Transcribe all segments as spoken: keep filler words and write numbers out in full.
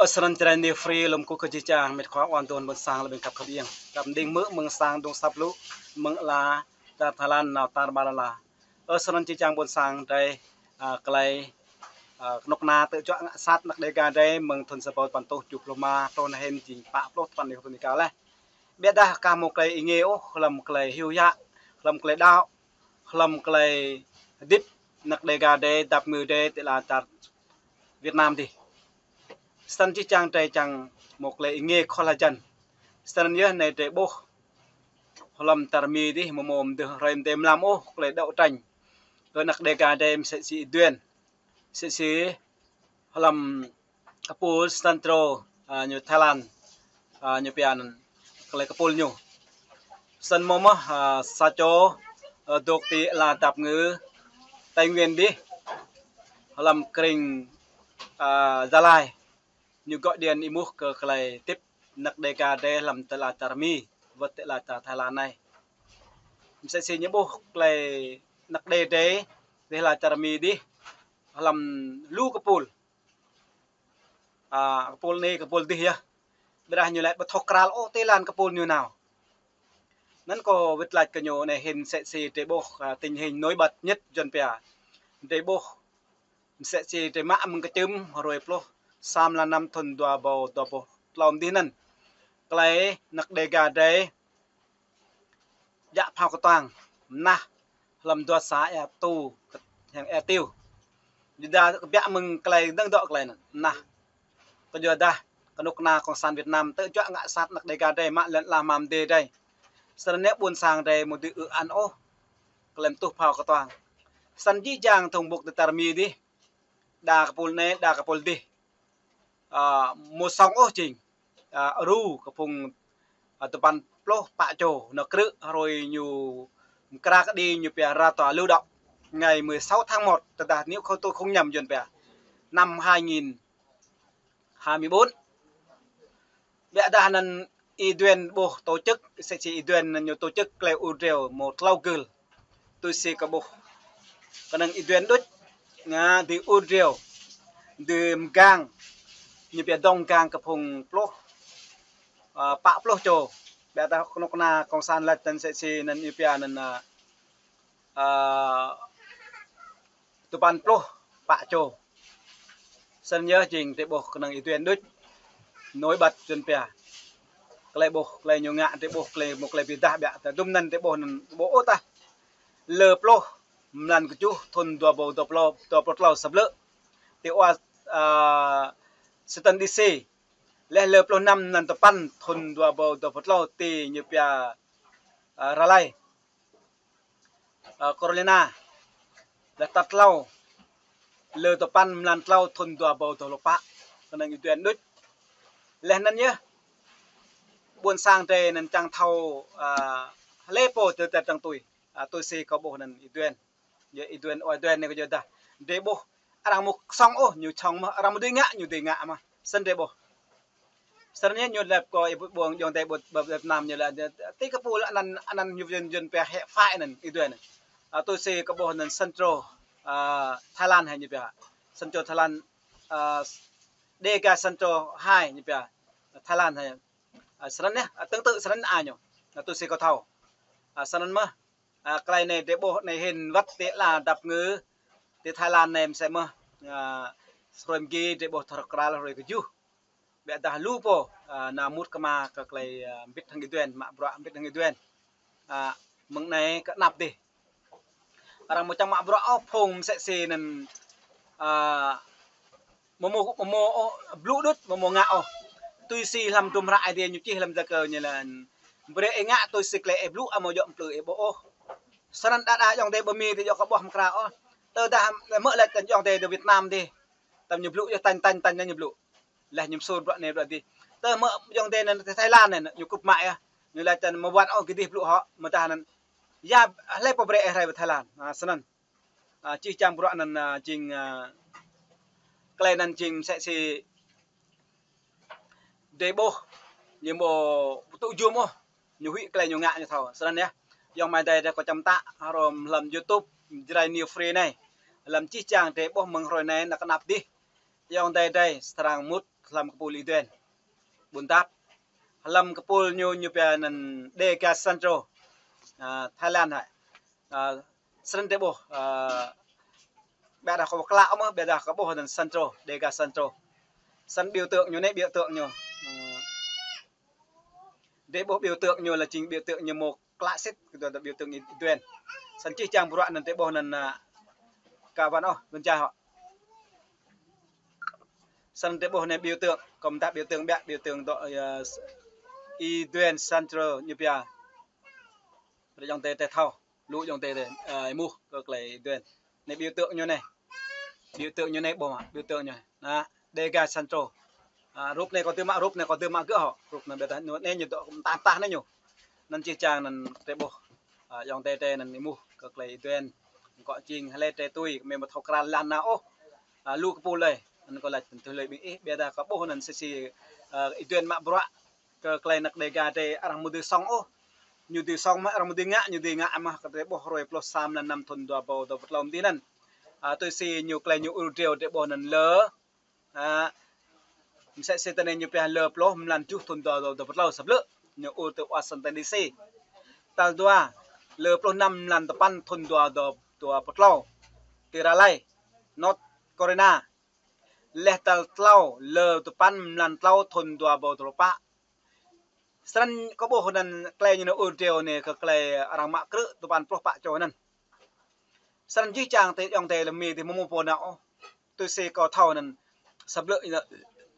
Ơ, snăn Jrai New Free lŏm kơ jih jang mĕt khua ƀuôn don ƀuôn sang lŏm ƀing khăp khăp iêng. Kăp mđing mơ̆ mơ̆ng sang dŏng săp lu mơ̆ng ala čar Thái Lan nao tar ƀar ala. Ơ, snăn jih jang ƀuôn sang drei, a, klei, a, knŭk kna tơčuă ngă sat anak Dega drei mơ̆ng thŭn sa rơbâo păn tuh tơjuh pluh ma truh anai hĭn jing pă pluh tơpăn ih thŭn ih ka leh. Ƀiădah kah mâo klei êngiê ôh, hlăm klei hiu yă, hlăm klei đăo, hlăm klei hơdip anak Dega drei, dăp ngư drei ti ala čar Việt Nam dih. Snăn jih jang drei čang mâo klei êngiê khŏl hơjăn. Snăn yơh anei drei ƀuh hlăm čar Mi dih mâo mâo mdơ̆ng hrơi mdê mlam ôh klei đấu tranh kơ anak Dega drei msĕ si Y Duen. Msĕ si hlăm kơpul Central, a, ñu Thái Lan, a, ñu pia anăn klei kơpul ñu. Snăn mâo mơh, a, sa čô, a, dôk ti ala dăp ngư Tây Nguyên dih hlăm krĭng, a, Gia Lai. Ñu gọi điện êmuh kơ klei hơdip anak Dega drei hlăm ti ala čar Mi, wơ̆t ti ala čar Thái Lan anei. Msĕ si ñu ƀuh klei anak Dega drei ti ala čar Mi dih hlăm lu kơpul. A, kơpul anei kơpul dih yơh. Ƀiădah ñu lĕ ƀu thâo krăl ôh ti lăn kơpul ñu nao. Anăn kâo wĭt lač kơ ñu anei hĭn msĕ si drei ƀuh, a, tình hình nổi bật nhất Yuăn pia. Drei ƀuh msĕ si drei mă mơ̆ng kčưm hrơi pluh sa mlan năm thŭn dua rơbâo dua pluh tlâo dih anăn. Klei anak Dega drei djă phao kơtuang mnah hlăm dua xã Ea Tu, hăng Ea Tiêu. Yuadah kbiă mơ̆ng klei dơ̆ng dŏ klei anăn mnah. Kơ yuadah knŭk kna cộng sản Việt Nam tơčuă ngă sat anak Dega drei mă lăn ala mă mdê drei. Snăn anei ƀuôn sang drei mâo dưi ư ăn ôh klei mtuh phao kơtuang. Snăn jih jang thŭng bŭk ti čar Mi dih, đa kơpul anei, đa kơpul dih, a, mâo sŏng ôh jing, a, ru kơ phung, a, tơpăn pluh pă čô nao krư̆ hrơi ñu mkra kơđi ñu pia ra tòa lưu động ngày mười sáu tháng một, tơdah nếu không, tôi không nhầm Yuăn pia, năm hai nghìn hai mươi bốn. Ƀiădah anăn Y Duen ƀuh tổ chức, msĕ si Y Duen anăn ñu tổ chức klei ur driâo mâo tlâo gưl. Tui si kâo ƀuh. Kơnơ̆ng Y Duen đuč, ngă dưi ur driâo, dưi mgang, ñu pia dŏng gang kơ phung pluh, a, pă pluh čô. Ƀiădah knŭk kna cộng sản lač anăn msĕ si anăn ñu pia anăn, a, a, tơpăn pluh pă čô. Snăn yơh jing drei ƀuh kơnơ̆ng Y Duen đuč nổi bật Yuăn pia. Klei ƀuh, klei ñu ngă drei ƀuh, klei mâo klei bi êdah ƀiă. Tơdŭm anăn drei ƀuh anăn ƀuh ôh tah. Lơ pluh mlan kjuh thŭn dua rơbâo dua pluh, dua pluh tlâo sa blư̆ ti ua, a, Washington D C. Leh lơ pluh năm mlan tơpăn thŭn dua rơbâo dua pluh tlâo ti ñu pia, a, Raleigh, a, Carolina. Leh tal tlâo, lơ tơpăn mlan tlâo thŭn dua rơbâo dua pluh pă, kơnơ̆ng Y Duen đuč. Leh anăn yơh ƀuôn sang drei anăn čang thâo, a, hlei pô tơ tơ čang tui, a, tui si kâo ƀuh anăn Y Duen. Yơh Y Duen, ơ, Y Duen anei kơ yuadah drei ƀuh arăng mâo sŏng ôh ñu sŏng mơh, arăng mâo dưi ngă ñu dưi ngă mơh. Snăn drei ƀuh. Snăn ñu lăp kơ ih ƀuh ƀuôn ayŏng adei ƀuôn, ƀuôn Việt Nam ñu lăp ti kơpul anăn, anăn ñu Yuăn, Yuăn pia hĕ phải anăn Y Duen anăn. A, tui si kâo ƀuh anăn Central, a, Thái Lan hĕ ñu pia. Central Thái Lan, a, Dega Central hai ñu pia. Thái Lan hĕ. A, snăn yơh, a, tương tự snăn a ñu. A, tui si kâo thâo. A, snăn mơh. A, klei anei drei ƀuh anei hĭn wăt ti ala dăp ngư ti Thái Lan anei msĕ mơh. A, hrơi mgi drei ƀuh thâo krăl hrơi kjuh. Ƀiădah lu pô, a, nao mŭt kma kơ klei, a, mbĭt hăng Y Duen, mă bruă mbĭt hăng Y Duen. A, mơ̆ng anei kơ anăp dih. Arăng mâo čang mă bruă ôh phung msĕ si anăn, a, mâo mâo, mâo mâo ôh blŭ đuč, mâo mâo ngă ôh. Tui si hlăm hdruôm hră Aê Diê ñu čih hlăm Yakơ ñu lač: Brei ih ngă tui si klei ih blŭ, amâo djŏ mplư ih ƀuh ôh. Snăn đa đa ayŏng adei ƀơ Mi dih djŏ kơ ƀuh mkra ôh. Tơdah mơ̆ lač ayŏng adei dơ Việt Nam dih. Tăm ñu blŭ yơh tañ tañ tañ ñu blŭ. Leh ñu msur bruă anei bruă dih. Tơ mơ̆ ayŏng adei anăn ti Thái Lan anei ñu kŭp mă yơh. Ñu lač tăn mâo wăt ôh gih dih blŭ hŏ, mơ̆ tah anăn. Ya, hlei pô brei ih rai pơ Thái Lan. A, snăn. A, jih jang bruă anăn, a, jing, a, klei anăn jing msĕ si drei ƀuh ñu mâo tŭ jum ôh, ñu huĭ klei ñu ngă ñu thâo. Snăn yơh. Ayŏng amai adei drei kâo čăm tă hrŏm hlăm YouTube Jrai New Free anei. Hlăm jih jang drei ƀuh mơ̆ng hrơi anei nao kơ anăp dih. Ayŏng adơi adih, srăng mŭt hlăm kơpul Y-Duen, ƀun tap. Hlăm kơpul ñu, ñu pia anăn Dega Central, a, Thailand hă. A, srăng drei ƀuh, a, ƀiădah kâo pơklă mơh, ƀiădah kâo ƀuh anăn Central, Dega Central. Srăng biểu tượng ñu anei, biểu tượng ñu. A, drei ƀuh biểu tượng ñu lĕ jing biểu tượng ñu mâo klă sĭt, kơ dua, dua biểu tượng Y-Duen. Srăng čih čang bruă anăn drei ƀuh anăn, a, kơ ƀuăn ôh, ƀuăn čah hŏ. Srăng drei ƀuh anei biểu tượng, kâo mtă biểu tượng ƀiă, biểu tượng dŏ, a, Y-Duen Central ñu pia. Brei ayŏng adơi adih thâo, lu ayŏng adơi adih, a, êmuh kơ klei Y-Duen. Anei biểu tượng ñu anei. Biểu tượng ñu anei ƀuh mă, biểu tượng ñu. Anăn, Dega Central. A, rup anei kâo dưi mă, rup anei kâo dưi mă gơ̆ hŏ. Rup anei ƀiădah ñu anei ñu dŏ mtah mtah anei ñu. Anăn čih čang anăn drei ƀuh. A, ayŏng adơi adih anăn êmuh kơ klei Y-Duen. Kâo jing hlei drei tui, kơ mơ̆ ƀu thâo krăn lăn nao ôh. A, lu kơpul lei. Anăn kâo lač tui lui ƀing ih, ƀiădah kâo ƀuh anăn sĭt sĭt, a, Y-Duen mă bruă kơ klei anak Dega drei arăng mâo dưi sŏng ôh. Ñu dưi sŏng mơh, arăng mâo dưi ngă, ñu dưi ngă mơh, kơ drei ƀuh hruê pluh sa mlan năm thŭn dua êbâo dua pluh tlâo mơ̆ng anăn. A, tui si ñu klei ñu ur driâo drei ƀuh anăn lơ. A, msĕ si tơ anei ñu pia lơ pluh mlan tơjuh thŭn dua êbâo dua pluh tlâo sa blư̆. Ñu ur tơ Washington D C. Tal dua, lơ pluh năm mlan tơpăn thŭn dua êbâo dua pluh tlâo. Ti Raleigh, North Carolina. Leh tal tlâo, lơ tơpăn mlan tlâo thŭn dua êbâo dua pluh pă. Srăng kâo ƀuh anăn klei ñu nao ur driâo anei kơ klei arăng mă krư̆ tơpăn pluh pă čô anăn. Srăng jih jang ti ayŏng adơi lăm mi ti mơ̆ mâo pô nao ôh. Tui si kâo thâo anăn sa blư̆ ñu nao,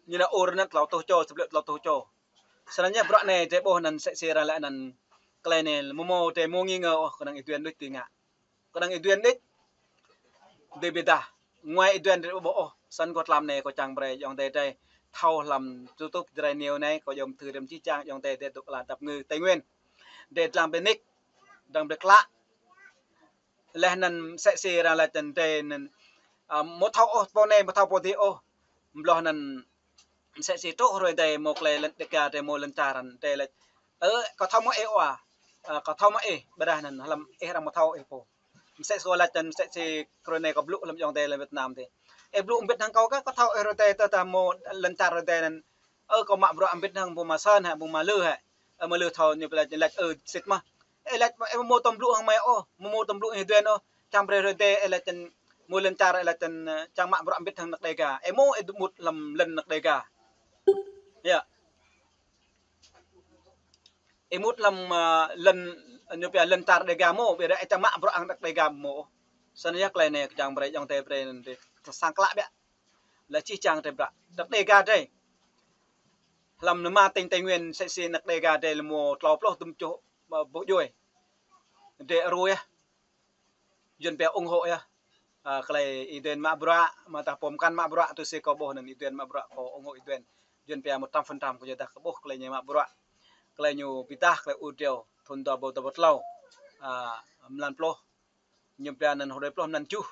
ñu nao ur anăn tlâo rơtuh čô, sa blư̆ tlâo rơtuh čô. Srăng yơh bruă anei drei ƀuh anăn sĕ si arăng laĭ anăn klei anei mơ̆ mâo drei mâo nghi ngờ ôh, kơnơ̆ng Y-Duen đôč dưi ngă. Kơnơ̆ng Y-Duen đôč dưi bi dah. Nguai Y-Duen drei ƀuh ôh, srăng kâo tlam anei kâo čang brei ayŏng adơi drei thâo hlăm YouTube drei anei anei, kâo yom thư rĭm čih čang ayŏng adơi drei dôk ala dap ngư Tây Nguyên. Drei dlăng bi nik, dlăng bi klă. Leh anăn msĕ si arăng lač anăn drei anăn, a, mâo thâo ôh pô anei, mâo thâo pô dih ôh. Mblŏh anăn msĕ si truh hruê adih mâo klei lăn Dega drei mâo lăn čar anăn drei lač. Ơ, kâo thâo mơ̆ ih ôh a. A, kâo thâo mơ̆ ih, ƀiădah anăn hlăm ih arăng mâo thâo ih pô. Msĕ si kâo lač anăn msĕ si hruê anei kâo blŭ hlăm ayŏng adơi lăm Việt Nam dih. Ih blŭ mbĭt hăng kâo kơ, kâo thâo ih hruê adih tơdah mâo lăn čar hruê adih anăn. Ơ, kâo mă bruă mbĭt hăng ƀu mă Sơn hă, ƀu mă Lư hă. Ơ, mă Lư thâo ñu lač, lač, ơ, sĭt mơh. Ih lač, ih mâo tơm blŭ hăng mơi ôh, mâo mâo tơm blŭ hăng Y-Duen ôh. Čang brei hruê adih, ih lač anăn mâo lăn čar, ih lač anăn, ơ, čang mă bruă mbĭt hăng anak Dega. Ih mâo ih mŭt hlăm lăn anak Dega. Yơh. Ih mŭt hlăm, a, lăn, ñu pia lăn čar Dega mâo, ƀiădah ih čang mă bruă hăng anak Dega mâo. Snăn yơh klei anei kâo čang brei ayŏng adơi drei anăn drei kơ srăng klă ƀiă. Leh čih čang drei bruă. Anak Dega drei. Hlăm anăn mơ̆ng tỉnh Tây Nguyên msĕ si anak Dega drei lĕ mâo tlâo pluh dŭm čuh, a, boh djuai. Drei ru yơh. Yuăn pia ủng hộ yơh. A, klei Y-Duen mă bruă, mơ̆ tah pô mkăn mă bruă, tui si kâo ƀuh anăn Y-Duen mă bruă, kâo ủng hộ Y-Duen. Yuăn pia một trăm phần trăm kâo yơh dah kâo ƀuh klei ñu mă bruă. Klei ñu bi dah, klei ur driâo, thŭn dua êbâo dua pluh tlâo. A, mlan pluh. Ñu pia anăn hruê pluh mlan tơjuh.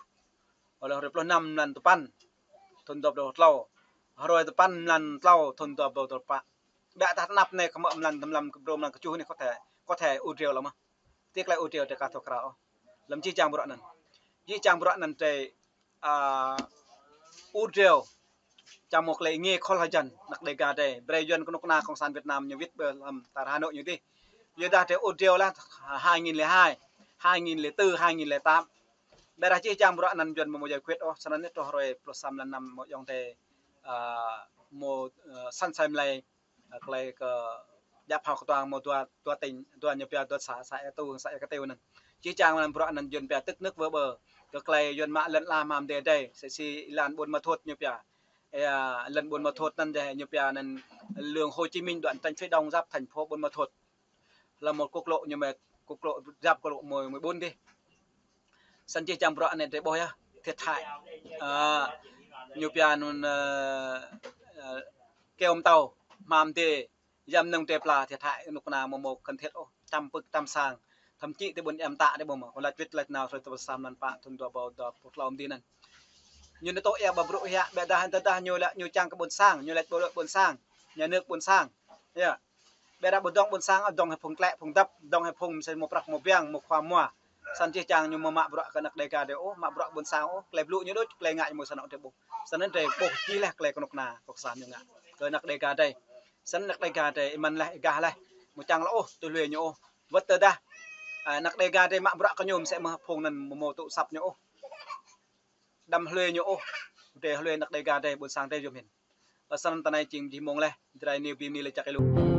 Ôh leh hruê pluh năm mlan tơpăn. Thŭn dua êbâo dua pluh tlâo. Hruê tơpăn mlan tlâo, thŭn dua êbâo dua pluh pă. Ƀiădah tơ anăp anei kơ mơ̆ mlan, mlan, mlan kơ tơjuh anei kơ thâo, kơ thâo ur driâo lăm mơh. Ti klei ur driâo drei ka thâo krăn ôh. Hlăm jih jang bruă anăn. Jih jang bruă anăn drei, a, ur driâo. Čang mâo klei ngă khŏl hơjăn, anak Dega drei. Brei Yuăn kơnuk kơna Cộng sản Việt Nam ñu wĭt ƀơi hlăm tar Hà Nội ñu dih. Yua dah drei ur driâo leh, hai nghìn lẻ hai, hai nghìn lẻ tư, hai nghìn lẻ tám. Ƀiădah jih jang bruă anăn Yuăn mâo mâo giải quyết ôh, snăn truh hruê pluh sa mlan năm mâo ayŏng adơi, a, mâo, a, săn asei mlei, a, klei kơ djăp hŏ kơtuang mâo dua, dua tỉnh, dua ñu pia dua xã, xã Ea Tu, xã Ea Kơtiu anăn. Jih jang anăn bruă anăn Yuăn pia tức nước vỡ bờ. Kơ klei Yuăn mă lăn ala mơ̆ng adih adih, msĕ si êlan Buôn Ma Thuột ñu pia. Ê, a, lăn Buôn Ma Thuột anăn dih ñu pia anăn đường Hồ Chí Minh đoạn tránh phía đông giáp thành phố Buôn Ma Thuột. Là một quốc lộ ñu mơ̆ quốc lộ giáp quốc lộ mười, mười bốn dih. Snăn jih jang bruă anei drei ƀuh yơh, thiệt hại. A, ñu pia anăn, ơ, ơ, keo mtâo, hmam dê, yăm nơ̆ng drei pla thiệt hại, kơnuk kơna mâo mâo khăn thiêt ôh, trăm pưk, trăm sang. Thậm chí ti ƀuôn Êa Mtă drei ƀuh mơ̆, kâo lač wĭt lač nao hruê pluh sa mlan pă thŭn dua êbâo dua pluh tlâo mơ̆ng anăn. Ñu nao tŏ êa ƀă bruă hiăk, ƀiădah tơdah ñu lač ñu čang kơ ƀuôn sang, ñu lač bộ đội ƀuôn sang, nhà nước ƀuôn sang. Yơh. Ƀiădah ƀu dŏng ƀuôn sang, dŏng hĕ phung tlĕ, phung dăp, dŏng hĕ phung msĕ mâo prăk mâo biang, mâo khua mua. Săn čih čang ñu mă bruă kơ anăk Dêga drei ôh, mă bruă ƀôn sang ôh, tơlơi blŭ ñu đôč, tơlơi ngă ñu mơ̆ săn ôh drei ƀuh. Săn anŭn drei ƀuh čih leh tơlơi kơnuk kơna, kơ kơsan ñu ngă kơ anăk Dêga drei. Săn anăk Dêga drei, ih mơ̆n leh, ih gah leh, mơ̆ čang lŏ ôh tui hlue ñu ôh. Wơ̆t tơdah, ơ, anăk Dêga drei mă bruă kơ ñu mơsĕ mơ̆ phung anŭn mơ̆ mơ̆ tŭ săp ñu ôh. Đăm hlue ñu ôh, drei hlue anăk Dêga drei, ƀôn sang drei yôm hĭn. Ơ, săn anŭn tơ anai jing jih mông leh, drei niu bi mni leh čak ih lu.